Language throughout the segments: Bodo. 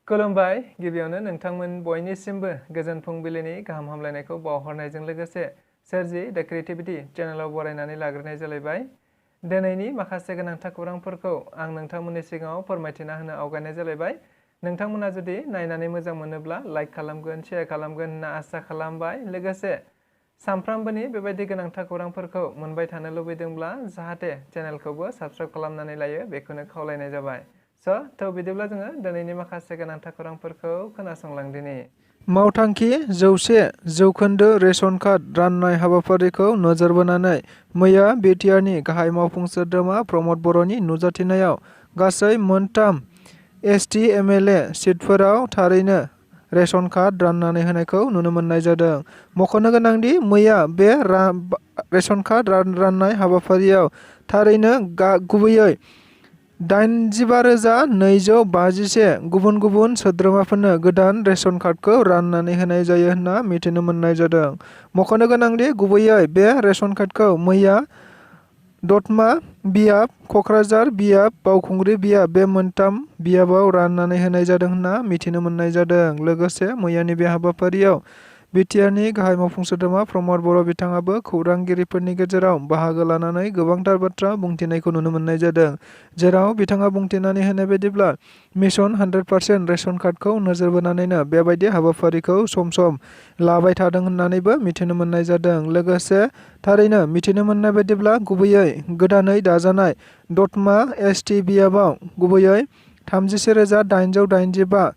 खुलुमबाय गिबियावनो नोंथांमोन बयनिसिमबो गोजोन फुंबिलिनि गाहाम हामलायनायखौ बावहरनायजों लोगोसे सोरजि द क्रिएटिविटी चेनेलाव बरायनानै लाग्रोनाय जालायबाय। दिनैनि माखासे गोनांथार खौरांफोरखौ आं नोंथांमोननि सिगाङाव फोरमायथिना होनो आवगायनाय जालायबाय। नोंथांमोना जुदि नायनानै मोजां मोनोब्ला लाइक खालामगोन, शेयार खालामगोन होनना आसा खालामबाय। लोगोसे सानफ्रामबोनि बेबायदि गोनांथार खौरांफोरखौ मोनबाय थानो लुबैदोंब्ला जाहाथे चेनेलखौबो साबस्क्राइब खालामनानै लायो बेखौनो खावलायनाय जाबाय। थ' बिदिब्ला जोङो दिनैनि माखासे गोनांथार खौरांफोरखौ खोनासंलांदिनि। मावथांखि 100% रेशन कार्ड राननाय हाबाफारिखौ नोजोर बोनानै मैया बिटिआरनि गाहाय मावफुं सोद्रोमा प्रमद बर'नि नुजाथिनायाव गासै मोनथाम एसटि एमएलए सिटफोराव थारैनो रेशन कार्ड राननानै होनायखौ नुनो मोननाय जादों। मख'नो गोनांदि मैया बे रेशन कार्ड राननाय हाबाफारियाव थारैनो गुबैयै 85,251 गुबुन गुबुन सोद्रोमाफोरनो गोदान रेशन कार्डखौ राननानै होनाय जायो होनना मिथिनो मोननाय जादों। मख'नो गोनांदि गुबैयै बे रेशन कार्डखौ मैया दतमा बियाब, क'क्राझार बियाब, बावखुंग्रि बियाब बे मोनथाम बियाबाव राननानै होनाय जादों होनना मिथिनो मोननाय जादों। लोगोसे मैयानि बे हाबाफारियाव बिटिआरनि गाहाय मावफुं सोद्रोमा प्रमद बर' बिथाङाबो खौरांगिरिफोरनि गेजेराव बाहागो लानानै गोबांथार बाथ्रा बुंथिनायखौ नुनो मोननाय जादों। जेराव बिथाङा बुंथिनानै होनाय बायदिब्ला मिशन 100% रेशन कार्डखौ नोजोर बोनानैनो बेबायदि हाबाफारिखौ सम सम लाबाय थादों होननानैबो मिथिनो मोननाय जादों। लोगोसे थारैनो मिथिनो मोननाय बायदिब्ला गुबैयै गोदानै दाजानाय दतमा एसटि बियाबाव गुबैयै 31,885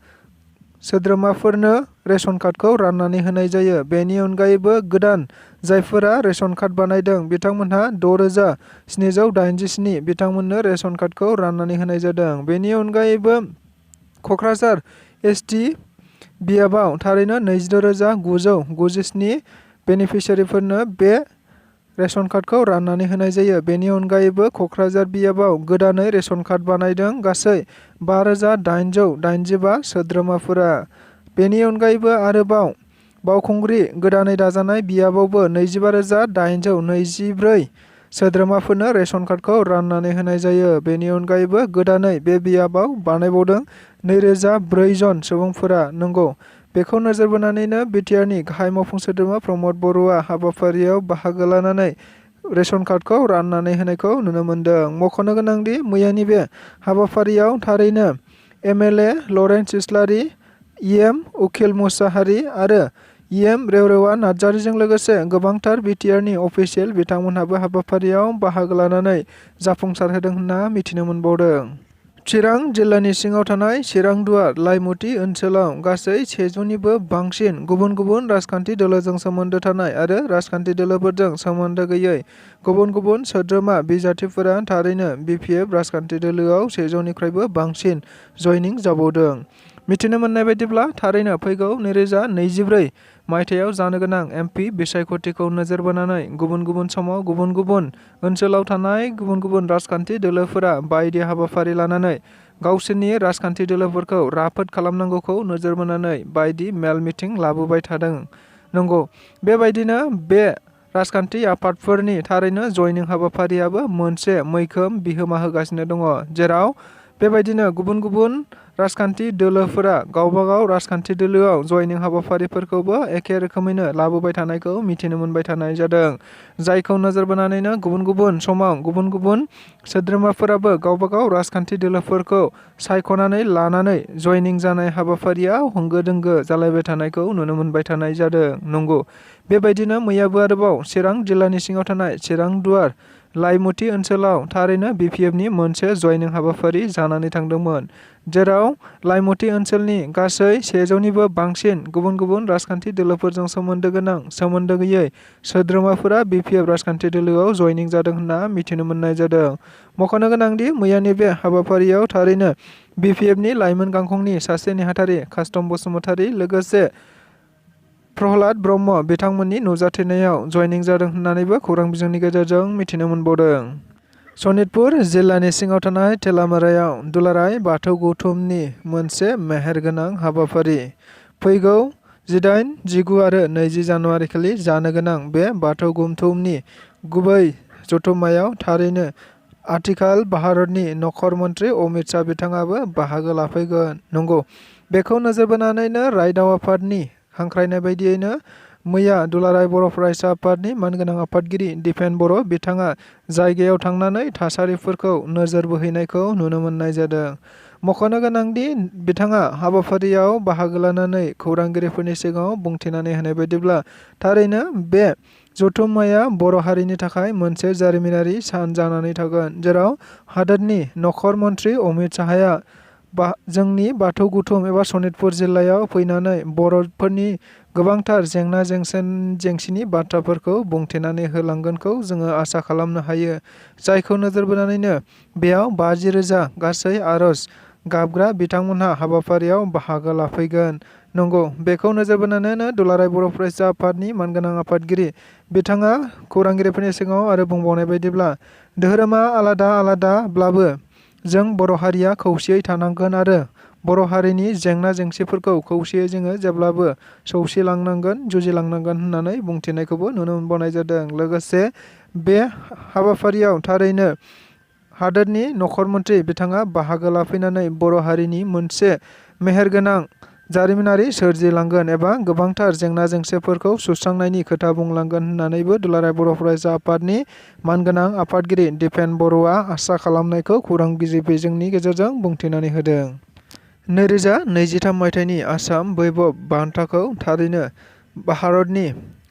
सोद्रोमाफोरनो रेशन कार्डखौ राननानै होनाय जायो। बेनि अनगायैबो गोदान जायफोरा रेशन कार्ड बानायदों बिथांमोनहा 6,787 बिथांमोननो रेशन कार्डखौ राननानै होनाय जादों। बेनि अनगायैबो क'क्राझार एसटि बियाबाव थारैनो 22,997 बेनिफिसियारिफोरनो बे रेशन कार्डखौ राननानै होनाय जायो। बेनि अनगायैबो क'क्राझार बियाबाव गोदानै रेशन कार्ड बानायदों गासै 5,885 सोद्रोमाफोरा। बेनि अनगायैबो आरोबाव बावखुंग्रि गोदानै दाजानाय बियाबावबो 25,824 सोद्रोमाफोरनो रेशन कार्डखौ राननानै होनाय जायो। बेनि अनगायैबो गोदानै बे बियाबाव बानायबावदों 2,004 जन सुबुंफोरा। नंगौ, बेखौ नोजोर बोनानैनो बिटिआरनि गाहाय मावफुं सोद्रोमा प्रमद बर'आ हाबाफारियाव बाहागो लानानै रेशन कार्डखौ राननानै होनायखौ नुनो मोन्दों। मख'नो गोनांदि मैयानि बे हाबाफारियाव थारैनो एमएलए लरेन्स इस्लारि, इएम उखिल मुसाहारि आरो इएम रेवरेवा नार्जारिजों लोगोसे गोबांथार बिटिआरनि अफिसियेल बिथांमोनहाबो हाबाफारियाव बाहागो लानानै जाफुंसारहोदों होनना मिथिनो मोनबावदों। चिरां जिल्लानि सिङाव थानाय चिरां-दुवार लाइमुथि ओनसोलाव गासै 100निबो बांसिन गुबुन गुबुन राजखान्थि दोलोजों सोमोन्दो थानाय आरो राजखान्थि दोलोफोरजों सोमोन्दो गैयै गुबुन गुबुन सोद्रोमा बिजाथिफोरा थारैनो बिपिएफ राजखान्थि दोलोआव 100निख्रुइबो बांसिन जइनिं जाबावदों। मिथिनो मोननाय बायदिब्ला थारैनो फैगौ 2024 मायथाइयाव जानो गोनां एमपि बिसायख'थिखौ नोजोर बोनानै गुबुन गुबुन समाव गुबुन गुबुन ओनसोलाव थानाय गुबुन गुबुन राजखान्थि दोलोफोरा बायदि हाबाफारि लानानै गावसोरनि राजखान्थि दोलोफोरखौ राफोद खालामनांगौखौ नोजोर बोनानै बायदि मेल मिटिं लाबोबाय थादों। नंगौ, बेबायदिनो बे राजखान्थि आफादफोरनि थारैनो जइनिं हाबाफारियाबो मोनसे मैखोम बिहोमा होगासिनो दङ। जेराव बेबायदिनो गुबुन गुबुन राजखान्थि दोलोफोरा गावबागाव राजखान्थि दोलोआव जइनिं हाबाफारिफोरखौबो एखे रोखोमैनो लाबोबाय थानायखौ मिथिनो मोनबाय थानाय जादों। जायखौ नोजोर बोनानैनो गुबुन गुबुन समाव गुबुन गुबुन सोद्रोमाफोराबो गावबागाव राजखान्थि दोलोफोरखौ सायख'नानै लानानै जइनिं जानाय हाबाफारियाव होंगो दोंगो जालायबाय थानायखौ नुनो मोनबाय थानाय जादों। नंगौ, बेबायदिनो मैयाबो आरोबाव चिरां जिल्लानि सिङाव थानाय चिरां-दुवार लाइमुथि ओनसोलाव थारैनो बिपिएफनि मोनसे जइनिं हाबाफारि जानानै थांदोंमोन। जेराव लाइमुथि ओनसोलनि गासै 100निबो बांसिन गुबुन गुबुन राजखान्थि दोलोफोरजों सोमोन्दो गोनां सोमोन्दो गैयै सोद्रोमाफोरा बिपिएफ राजखान्थि दोलोआव जइनिं जादों होनना मिथिनो मोननाय जादों। मख'नो गोनांदि मैयानि बे हाबाफारियाव थारैनो बिपिएफनि लाइमोन गांखंनि सासे नेहाथारि कास्टम बसुमतारी लोगोसे प्रहलाद ब्रह्म बिथांमोननि नुजाथिनायाव जइनिं जादों होननानैबो खौरां बिजोंनि गेजेरजों मिथिनो मोनबावदों। सनितपुर जिल्लानि सिङाव थानाय थेलामारायाव दुलाराय बाथौ गौथुमनि मोनसे मेहेरगोनां हाबाफारि फैगौ 18, 19 आरो 20 जानुवारि खालि जानो गोनां बे बाथौ गौथुमनि गुबै जथुम्मायाव थारैनो आथिखाल भारतनि नखर मन्त्रि अमित शाह बिथाङाबो बाहागो लाफैगोन। नंगौ, बेखौ नोजोर बोनानैनो रायदाव आफादनि हांख्रायनाय बायदियैनो मैया दुलाराय बर' फरायसा आफादनि मानगोनां आफादगिरि दिपेन बर' बिथाङा जायगायाव थांनानै थासारिफोरखौ नोजोर बोहैनायखौ नुनो मोननाय जादों। मख'नो गोनांदि बिथाङा हाबाफारियाव बाहागो लानानै खौरांगिरिफोरनि सिगाङाव बुंथिनानै होनाय बायदिब्ला थारैनो बे जथुम्माया बर' हारिनि थाखाय मोनसे जारिमिनारि सान जानानै थागोन, जेराव हादोरनि नखर मन्त्रि अमित शाहया जोंनि बाथौ गुथुम एबा सनितपुर जिल्लायाव फैनानै बर'फोरनि गोबांथार जेंना जेंसिनि बाथ्राफोरखौ बुंथिनानै होलांगोनखौ जोङो आसा खालामनो हायो। जायखौ नोजोर बोनानैनो बेयाव 50,000 गासै आर'ज गाबग्रा बिथांमोनहा हाबाफारियाव बाहागो लाफैगोन। नंगौ, बेखौ नोजोर बोनानैनो दुलाराय बर' फरायसा आफादनि मानगोनां आफादगिरि बिथाङा खौरांगिरिफोरनि सिगाङाव आरो बुंबावनाय बायदिब्ला धोरोमा आलादा आलादाब्लाबो जों बर' हारिया खौसेयै थानांगोन आरो बर' हारिनि जेंना जेंसिफोरखौ खौसेयै जोङो जेब्लाबो सौसिलांनांगोन, जुजिलांनांगोन होननानै बुंथिनायखौबो नुनो मोनबावनाय जादों। लोगोसे बे हाबाफारियाव थारैनो हादोरनि नखर मन्त्रि बिथाङा बाहागो लाफैनानै बर' हारिनि मोनसे मेहेरगोनां जारिमिनारि सोरजिलांगोन एबा गोबांथार जेंना जेंसिफोरखौ सुस्रांनायनि खोथा बुंलांगोन होननानैबो दुलाराय बर' फरायसा आफादनि मानगोनां आफादगिरि दिपेन बर'आ आसा खालामनायखौ खौरां बिजोंनि गेजेरजों बुंथिनानै होदों। 2023 मायथाइनि आसाम वैभव बान्थाखौ थारैनो भारतनि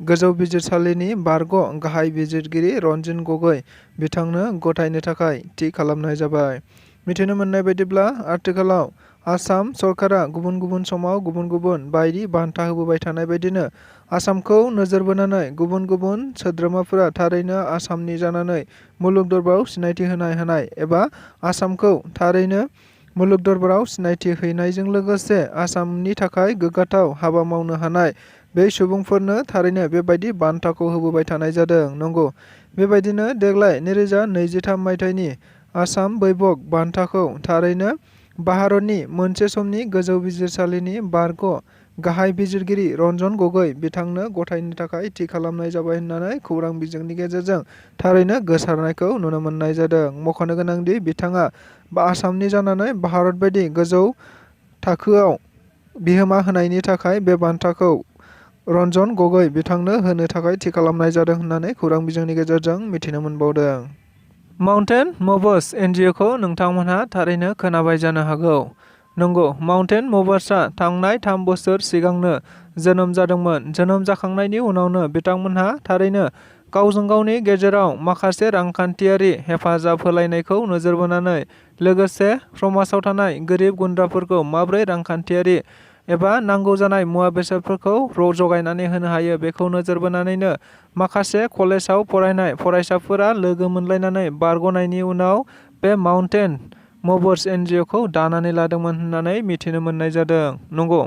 गोजौ बिजिरसालिनि बारग' गाहाय बिजिरगिरि रन्जन गगৈ बिथांनो गथायनो थाखाय थि खालामनाय जाबाय। मिथिनो मोननाय बायदिब्ला आथिखालाव आसाम सरकारा गुबुन गुबुन समाव गुबुन गुबुन बायदि बान्था होबोबाय थानाय बायदिनो आसामखौ नोजोर बोनानै गुबुन गुबुन सोद्रोमाफोरा थारैनो आसामनि जानानै मुलुग दरबाराव सिनायथि होनाय एबा आसामखौ थारैनो मुलुग दरबाराव सिनायथि हैनायजों लोगोसे आसामनि थाखाय गोग्गाथाव हाबा मावनो हानाय बे सुबुंफोरनो थारैनो बेबायदि बान्थाखौ होबोबाय थानाय जादों। नंगौ, बेबायदिनो देग्लाय 2023 मायथाइनि आसाम वैभव बान्थाखौ थारैनो भारतनि मोनसे समनि गोजौ बिजिरसालिनि बारग' गाहाय बिजिरगिरि रन्जन गगৈ बिथांनो गथायनो थाखाय थि खालामनाय जाबाय होननानै खौरां बिजोंनि गेजेरजों थारैनो गोसारनायखौ नुनो मोननाय जादों। मख'नो गोनांदि बिथाङा आसामनि जानानै भारत बायदि गोजौ थाखोआव बिहोमा होनायनि थाखाय बे बान्थाखौ रन्जन गगৈ बिथांनो होनो थाखाय थि खालामनाय जादों होननानै खौरां बिजोंनि गेजेरजों मिथिनो मोनबावदों। माउन्टेन मुभार्स एनजिअ'खौ नोंथांमोनहा थारैनो खोनाबाय जानो हागौ। नंगौ, माउन्टेन मुभार्सआ थांनाय 3 बोसोर सिगांनो जोनोम जादोंमोन। जोनोम जाखांनायनि उनावनो बिथांमोनहा थारैनो गावजों गावनि गेजेराव माखासे रांखान्थियारि हेफाजाब होलायनायखौ नोजोर बोनानै लोगोसे समाजाव थानाय गोरिब गुन्द्राफोरखौ माबोरै रांखान्थियारि एबा नांगौ जानाय मुवा बेसादफोरखौ जगायनानै होनो हायो बेखौ नोजोर बोनानैनो माखासे कलेजाव फरायनाय फरायसाफोरा लोगो मोनलायनानै बारग'नायनि उनाव बे माउन्टेन मुभार्स एनजिअ'खौ दानानै लादोंमोन होननानै मिथिनो मोननाय जादों। नंगौ,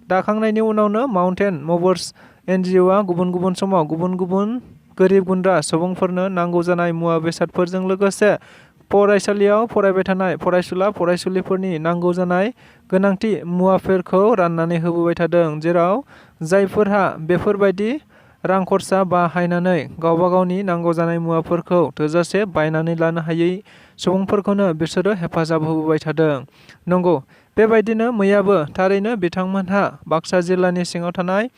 दाखांनायनि उनावनो माउन्टेन मुभार्स एनजिअ'आ गुबुन गुबुन समाव गुबुन गुबुन गोरिब गुन्द्रा सुबुंफोरनो नांगौ जानाय मुवा बेसादफोरजों लोगोसे फरायसालियाव फरायबाय थानाय फरायसुला फरायसुलिफोरनि नांगौ जानाय गोनांथि मुवाफोरखौ राननानै होबोबाय थादों, जेराव जायफोरहा बेफोरबायदि रां खरसा बाहायनानै गावबा गावनि नांगौ जानाय मुवाफोरखौ थोजासे बायनानै लानो हायै सुबुंफोरखौनो बिसोरो हेफाजाब होबोबाय थादों। नंगौ, बेबायदिनो मैयाबो थारैनो बिथांमोनहा बाक्सा जिल्लानि सिङाव थानाय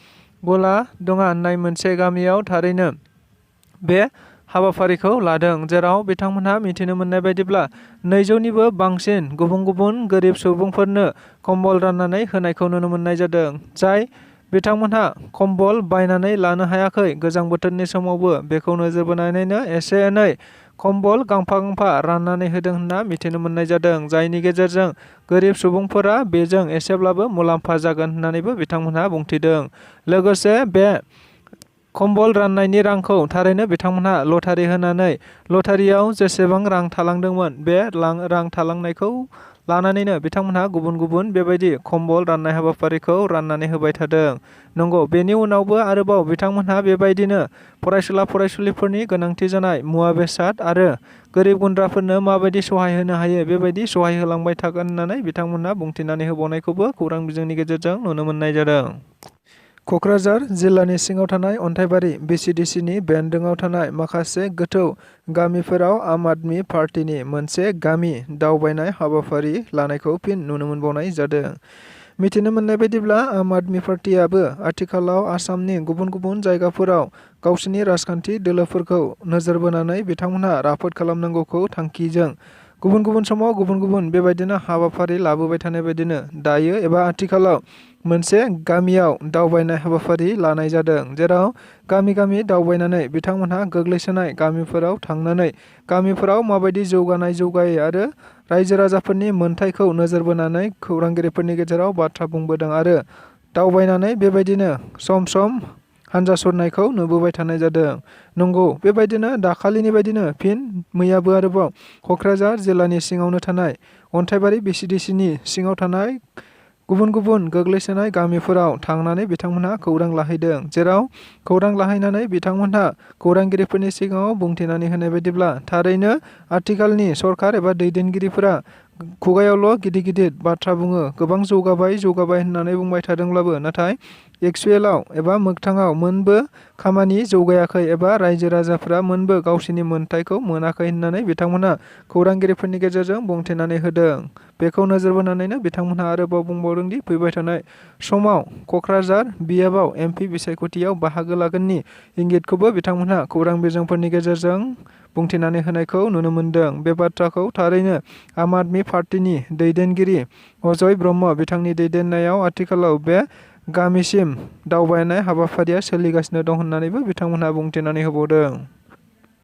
गला दङा होननाय मोनसे गामियाव थारैनो बे हाबाफारिखौ लादों, जेराव बिथांमोनहा मिथिनो मोननाय बायदिब्ला 200निबो बांसिन गुबुन गुबुन गोरिब सुबुंफोरनो कम्बल राननानै होनायखौ नुनो मोननाय जादों। जाय बिथांमोनहा कम्बल बायनानै लानो हायाखै गोजां बोथोरनि समावबो बेखौ नोजोर बोनानैनो एसे एनै कम्बल गांफा गांफा राननानै होदों होनना मिथिनो मोननाय जादों, जायनि गेजेरजों गोरिब सुबुंफोरा बेजों एसेब्लाबो मुलाम्फा जागोन होननानैबो बिथांमोनहा बुंथिदों। लोगोसे बे कम्बल राननायनि रांखौ थारैनो बिथांमोनहा लटारि होनानै लटारियाव जेसेबां रां थालांदोंमोन बे रां थालांनायखौ लानानैनो बिथांमोनहा गुबुन गुबुन बेबायदि कम्बल राननाय हाबाफारिखौ राननानै होबाय थादों। नंगौ, बेनि उनावबो आरोबाव बिथांमोनहा बेबायदिनो फरायसुला फरायसुलिफोरनि गोनांथि जानाय मुवा बेसाद आरो गोरिब गुन्द्राफोरनो माबायदि सहाय होनो हायो बेबायदि सहाय होलांबाय थागोन होननानै बिथांमोनहा बुंथिनानै होबावनायखौबो खौरां बिजोंनि गेजेरजों नुनो मोननाय जादों। क'क्राझार जिल्लानि सिङाव थानाय अन्थाइबारि BCDCनि बेन्दोङाव थानाय माखासे गोथौ गामिफोराव आम आदमी पार्टीनि मोनसे गामि दावबायनाय हाबाफारि लानायखौ फिन नुनो मोनबावनाय जादों। मिथिनो मोननाय बायदिब्ला आम आदमी पार्टीआबो आथिखालाव आसामनि गुबुन गुबुन जायगाफोराव गावसोरनि राजखान्थि दोलोफोरखौ नोजोर बोनानै बिथांमोनहा राफोद खालामनांगौखौ थांखिजों गुबुन गुबुन समाव गुबुन गुबुन बेबायदिनो हाबाफारि लाबोबाय थानाय बायदिनो दायो एबा आथिखालाव मोनसे गामियाव दावबायनाय हाबाफारि लानाय जादों, जेराव गामि गामि दावबायनानै बिथांमोनहा गोग्लैसोनाय गामिफोराव थांनानै गामिफोराव माबायदि जौगायै आरो रायजो राजाफोरनि मोनथायखौ नोजोर बोनानै खौरांगिरिफोरनि गेजेराव बाथ्रा बुंबोदों आरो दावबायनानै बेबायदिनो सम सम हानजा सुरनायखौ नुबोबाय थानाय जादों। नंगौ, बेबायदिनो दाखालिनि बायदिनो फिन मैयाबो आरोबाव क'क्राझार जिल्लानि सिङावनो थानाय अन्थाइबारि BCDCनि सिङाव थानाय गुबुन गुबुन गोग्लैसोनाय गामिफोराव थांनानै बिथांमोनहा खौरां लाहैदों, जेराव खौरां लाहैनानै बिथांमोनहा खौरांगिरिफोरनि सिगाङाव बुंथिनानै होनाय बायदिब्ला थारैनो आथिखालनि सरकार एबा दैदेनगिरिफोरा खुगायावल' गिदिर गिदिर बाथ्रा बुङो, गोबां जौगाबाय होननानै बुंबाय थादोंब्लाबो नाथाय एक्सुवेलाव एबा मोगथाङाव मोनबो खामानि जौगायाखै एबा रायजो राजाफ्रा मोनबो गावसोरनि मोनथायखौ मोनाखै होननानै बिथांमोनहा खौरांगिरिफोरनि गेजेरजों बुंथिनानै होदों। बेखौ नोजोर बोनानैनो बिथांमोनहा आरोबाव बुंबावदों दि फैबाय थानाय समाव क'क्राझार बियाबाव MP बिसायख'थियाव बाहागो लागोननि इंगितखौबो बिथांमोनहा खौरां बिजोंफोरनि गेजेरजों बुंथिनानै होनायखौ नुनो मोन्दों। बे बाथ्राखौ थारैनो आम आदमी पार्टीनि दैदेनगिरि अजय ब्रह्म बिथांनि दैदेननायाव आथिखालाव बे गामिसिम दावबायनाय हाबाफारिया सोलिगासिनो दं होननानैबो बिथांमोनहा बुंथिनानै होबावदों।